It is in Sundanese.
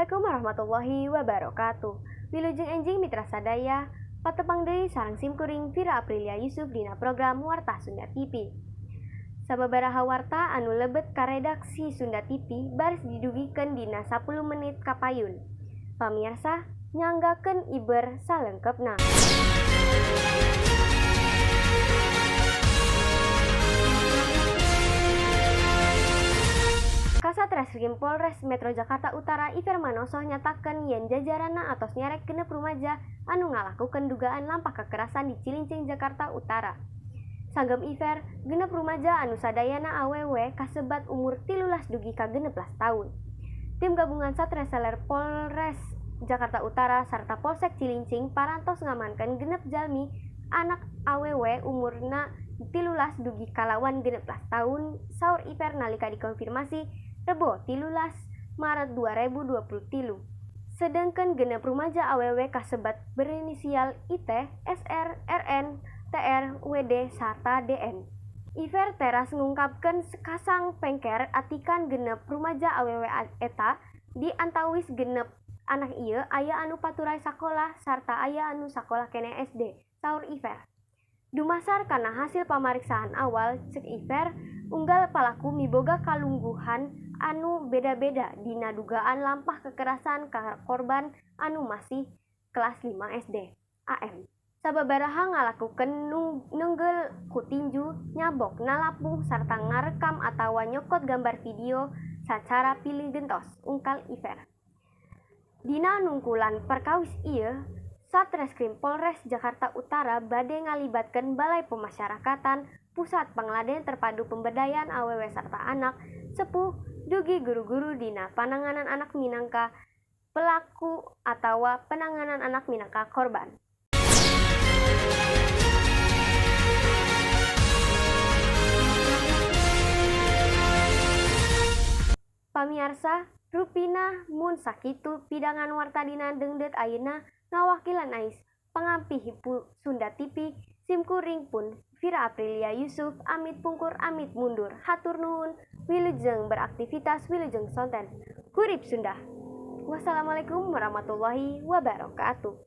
Assalamualaikum warahmatullahi wabarakatuh. Wilujeng enjing, mitra sadaya, patepang deui sareng simkuring Vira Aprilia Yusuf dina program Warta Sunda TV. Sababaraha warta anu lebet ka redaksi Sunda TV baris didugikeun dina 10 menit kapayun. Pamiarsa, nyanggakeun iber salengkepna. Kasat Reskrim Polres Metro Jakarta Utara Iver Manosoh nyatakeun yen jajaranna atos nyerek 6 rumaja anu ngalakukeun dugaan lampah kekerasan di Cilincing, Jakarta Utara. Sanggem Iver, 6 rumaja anu sadayana awewe kasebat umur 13 dugi ka 16 taun. Tim gabungan Satreseler Polres Jakarta Utara sarta Polsek Cilincing parantos ngamankeun 6 jalmi anak awewe umurna 13 dugi kalawan 16 taun, saur Iver nalika dikonfirmasi Rebo 13 Maret 2023. Sedengkeun 6 rumaja awewe kasebat berinisial IT, SR, RN, TR, WD, sarta DN. Iver teras ngungkapkeun kasang pengker atikan 6 rumaja awewe eta, di antawis 6 anak ieu aya anu paturay sakolah sarta aya anu sakolah keneh SD, saur Iver. Dumasar kana hasil pamariksaan awal, cek Iver, unggal palaku miboga kalungguhan anu beda-beda dina dugaan lampah kekerasan ka korban anu masih kelas 5 SD. AM. Sababaraha ngalakukeun neunggel ku tinju, nyabok, nalapuh, sarta ngarekam atawa nyokot gambar video sacara pilih gentos, ungkal Iver. Dina nungkulan perkawis ieu, Satreskrim Polres Jakarta Utara bade ngalibatkeun Balai Pemasyarakatan, Pusat Pangladen Terpadu Pemberdayaan Awewe sarta Anak, sepuh, dugi guru-guru dina pananganan anak minangka pelaku atawa penanganan anak minangka korban. Pamiarsa, rupina mun sakitu pidangan warta dina dengdet ayeuna. Ngawakilan ais pangampih Sunda TV, simkuring pun Vira Aprilia Yusuf amit pungkur amit mundur. Hatur nuhun, wilujeng beraktivitas, wilujeng sonten. Hurip Sunda. Wassalamualaikum warahmatullahi wabarakatuh.